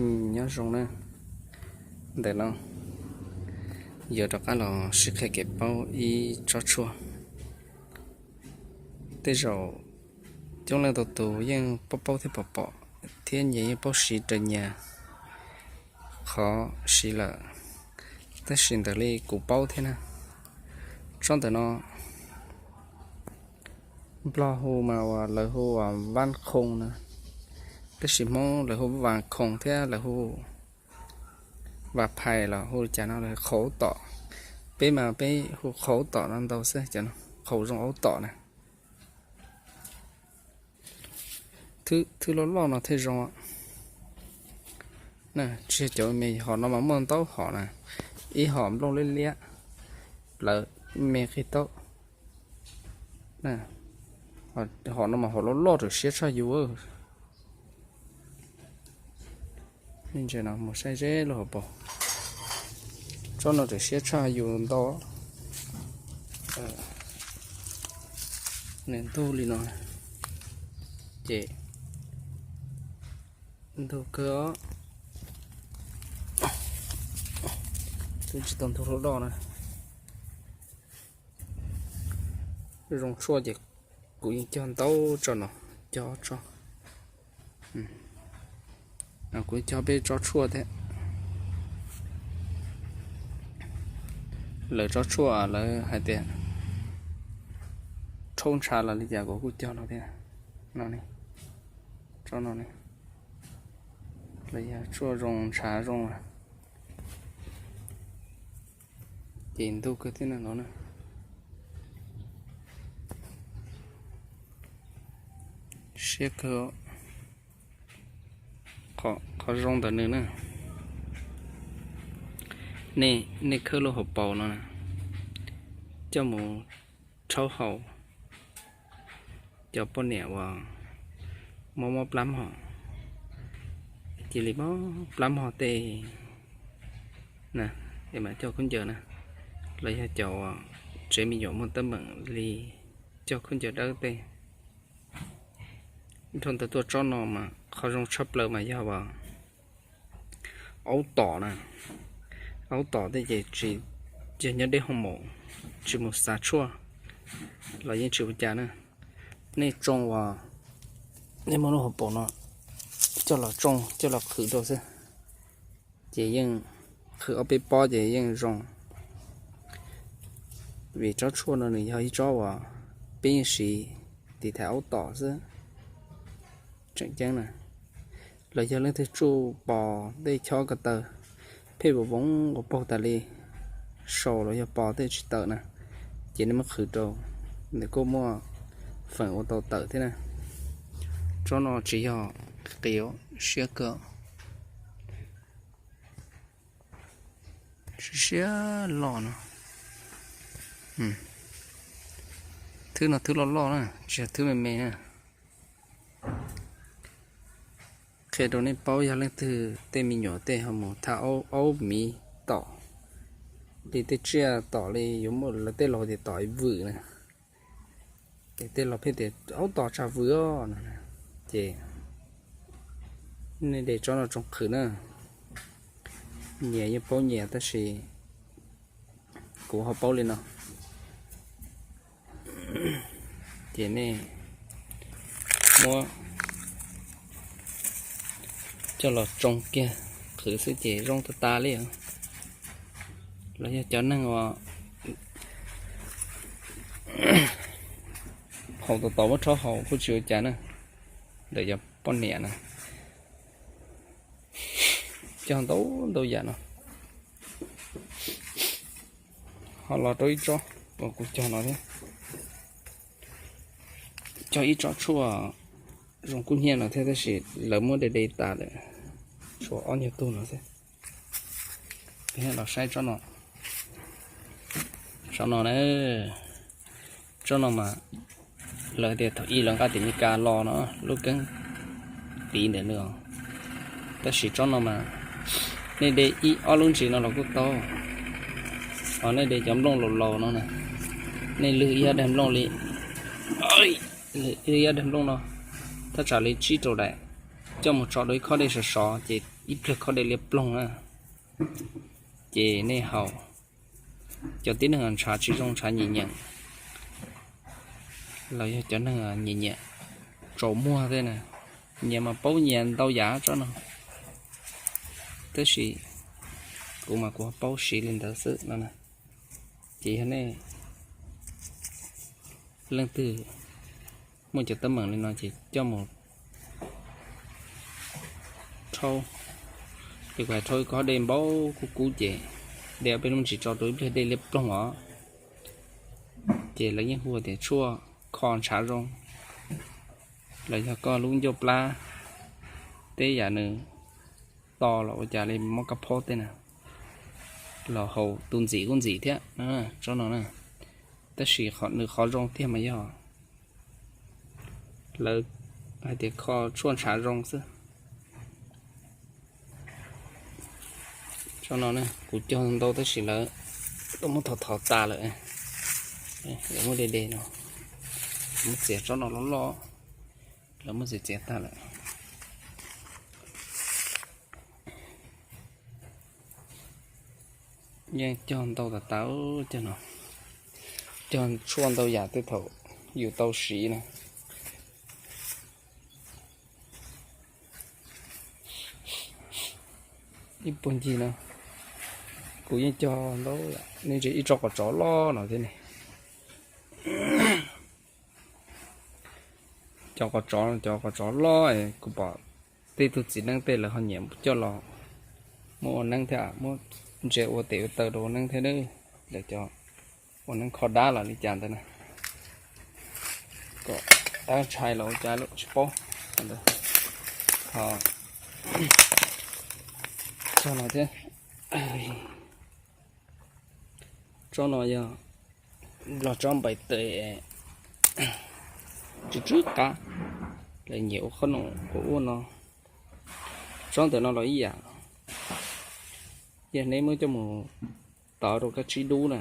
Nyob zoo na, ntawm no yuav rov qab los sib qhia kev paub ib tsob tshuaj. Tej zaum coob leej ntau tus yeej paub paub thiab pom pom, thiab nyias yeej paub siv raws nyias qhov siv lawm, tab sis ntawm li kuv paub thiab na, tsob ntawm no Nplog hu mas uas lawv hu ua vas khoos na, tab sis Hmoob lawv hu vas khoos thiab lawv hu vas phais los hu cas no, lawv qhaus aub tom. Peb mas peb hu qhaus aub tom no ntau xwb, qhaus zoo aub tom na. Thwb loj loj no thiaj zoo. Tsis yog cov me, hom no mas muaj ntau hom na, ib hom nplooj liab liab, plawv me qig taub. Hom no mas hom loj loj raws siab tshaj yus. Ntse no mus saib zeb lub hauv paus. Tsob no raws siab tshaj yus ntau. Nws ntug li no ces ntug kawg os. Twb tsis tau ntug loj loj na. Zoo tshuaj ces kuv yeej cog ntau tsob no, cog tsob. Kuv cog peb tsob tshuaj thiab. Lawv tsob tshuaj lawv hais tias rhaub ntshav los li cas kuv kuj cog no thiab. No ne, tsob no ne, los yog tshuaj zoo ntshav zoo. Ces ntug kawg thiab no na. Siab kawg. Qhov zoo ntawm nws na, nej khawb lub hauv paus no coj mus rhaub haus, cov poj niam uas mob mob plab hos, cia li mob plab hos tej na, es mam coj khaub ncaws na, los yog cov tsev me nyuam muaj teeb meem li coj khaub ncaws dawb tej. Dhau ntawd tuaj tsob no mas qhov zoo tshaj plaws mas yog aub tom na. Aub tom tej ces tsis, yog nyob deb hoo maum, tsis mus xav tshuaj los yeej tsis ua cas na. Nej tsoo uas nej muab lub hauv paus no coj los tsoo coj los qhwv rau xwb, ces yeej qhwv ob peb pob ces yeej zoo. Vim tsob tshuaj no nws yog ib tsob uas peb yeej siv tiv thaiv aub tom xwb. Tseem ceeb na, los yog leej twg tsuj pos tej chob ko taw pheej vov voov ua paug tas li, sau los yog pos tej tsis tawm na, ces nej muab qhwv rau, nws kuj muaj feem ua tau tawm thiab na. Tsob no tsis yog qis, siab kawg. Siab siab loj no. Thwb no thwb loj loj na, tsis yog thwb me me na. Qhia rau nej paub, yog leej twg tej me nyuam tej ho mus thaj aub miv tom li tej tsiaj tom li yuav muaj lawv tej laus tias tom vwm na, es tej laus pheej tias aub tom tsam vwm os no, ces nej de tsob no tsoo qhwv na. Nyias yeej paub nyias tab sis kuv ho paub li no. Ces nej muab coj los tsoo kiag qhwv xwb ces zoo tas tas li. Los yog cov neeg uas haus tau tau muab rhaub haus kuj tsis ua cas na. Ntawm cov poj niam na, cog ntau ntau yam no. Ho los rau ib tsob uas kuv cog no thiab, cog ib tsob tshuaj zoo kub hnyiab no thiab tab sis lawv muab de de tas lawm, tshuav ob nyuag tug no xwb. Peb los saib tsob no. Tsob no na, tsob no mas lawv tias thaum ub lawv nqa tim Meskas los no, lub keeb tiv ntawm no. Tab sis tsob no mas nej de ib ob lub ntsis no los kuj tau, ho nej de cov nplooj laus laus no na, nej lwg ib yab daim nplooj li, lwg ib yab daim nplooj no thaj tsam li tsib rau daim, coj mus tso rau ib khob dej sov sov ces ib pliag kho dej liab ploog na, ces nej haus. Cov tib neeg ntshav tsis zoo, ntshav nyiam nyiam, los yog cov neeg nyiam nyiam tsaus muag tej na, nyias mas paub nyias ntau yam tsob no, tab sis kuv mas kuv paub siv li ntawd xwb no. Ces yog nej leej twg muaj cov teeb meem li no ces coj mus rhaub, li kuv hais, rhaub ib kob dej npau kub kub ces de ob peb lub ntsis tso rau ib pliag dej liab ploog os. Ces lawv yeej hu tias tshuaj kho ntshav zoo, los yog koj lub ncauj plab, tej yam nws to los ua cas li mob kab phob tej na, los haus tus ntxim kuj ntxim thiab tsob no na. Tab sis nws qhov zoo tiag mas yog lawv hais tias kho tshuaj ntshav zoo xwb. Tsob no kuv cog ntau tab sis lawv muab thov thov tas lawm. Lawv muab de de no, muab txiav tsob no loj loj, lawv muab txiav txiav tag lawm. Yeej cog ntau tas tas, cog no, cog tshuaj ntau yam tej thaum yus tau siv na. Ib puag ncig no kuv yeej cog ntau, nej ntsia ib tsob qos tsov loj no thiab ne. Cov qos tsov, cov qos tsov loj, kuv pom tej tug txiv neeb tej lawv ho nyiam coj los muab ua neeb thiab, muab ntsia ua tes ua taw rau ua neeb thiab. Lawv cov ua neeb kho dab los li cas ntawd na, kom dab ntshai los ua cas tsis paub. Ho tsob no thiab, tsob no yog los tsob npais tes tsw tsw qab, lawv nyiam ua qhob noom ua ua no. Tsob ntawm no los ib yam, yog neb muab coj mus tov rau kab tsib dub na,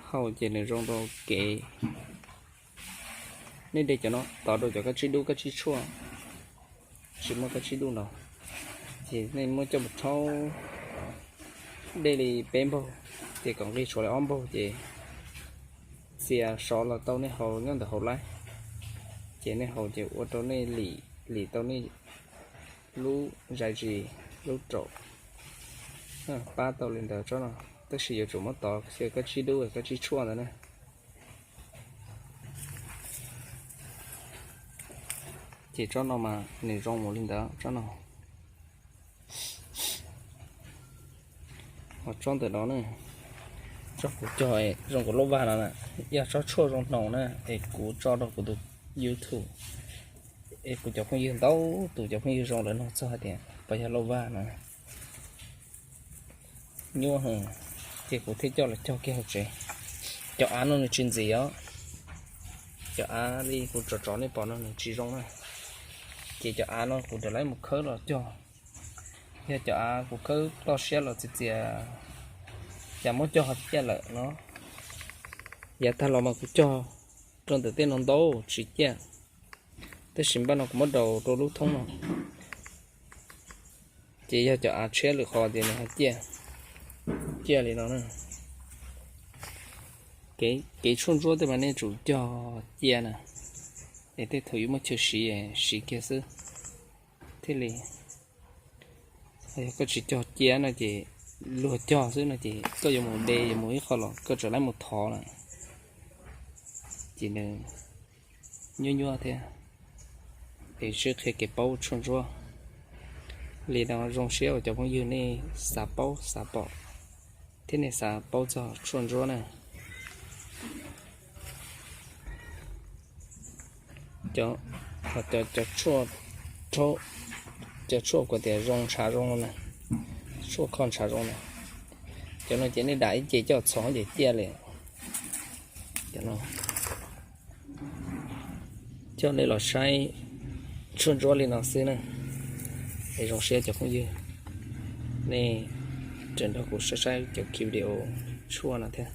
hau ces nws zoo rau kev, nej de cov no tov rau cov kab tsib dub kab tsib tshuaj, tsis muaj kab tsib dub no, ces nej muab coj mus rhaub dej li peb npaug, ces kom nqig tshuav li ob npaug ces txias sov los tau nej haus nyob ntawm hauv laib, ces nej haus ces ua rau nej lim, lim tau nej lub zais zis, lub raum, pab tau li ntawd tsob no. Tab sis yuav tsum muab tov xyaw kab tsib dub kab tsib tshuaj ntawd na. Ces tsob no mas nws zoo mus li ntawd tsob no. Ho tsob ntawm no na, tsob kuv cog zoo kuv lub vaj no na, yog tsob tshuaj zoo hnoos na, es kuv tso rau kuv tus YouTube, es kuv cov phooj ywg ntau tus cov phooj ywg zoo lawv nug txog hais tias puas yog lauj vaj no nyuaj heev, ces kuv thiaj coj los cog kiag hauv tsev. Cov av no nws tsis ntxim os, cov av li kuv tsov tsov nej pom no nws tsis zoo na, ces cov av no kuv rov lawv mus khawb los cog. Yog cov av kuv khawb toj siab los txias txias, cas muab cog ho ciaj lawm no. Yav tag los mas kuv cog rau ntawm tej no ntau tsis ciaj, tab sis npaj no kuv muab daus rau lub thoob no, ces yog cov av tshiab lwm qhov ces nws ho ciaj, ciaj li no na. Kev tshuaj ntsuab tej mas nej tsum cog cia na, es tej thaum yuav muaj chaw siv, siv kiag xwb thiaj li. Yog koj tsis cog cia no ces luag cog xwb no ces koj yuav mus de yuav mus ib qho los koj tseem laib mus thov lawm, ces nws nyuaj nyuaj thiab. Es sib qhia kev paub tshuaj ntsuab li no, zoo siab uas cov phooj ywg nej xav paub xav pom thiab nej xav paub txog tshuaj ntsuab na. Cov, cov, cov tshuaj kuv tias zoo ntshav zoo no na, tshuaj kho ntshav zoo na, cov no ces nej dam ib ce coj txhoov ces ciaj li. Coj nej los saib tshuaj ntsuab li no xwb na. Es zoo siab cov phooj ywg nej raws nrog kuv saib saib cov video tshuaj no thiab.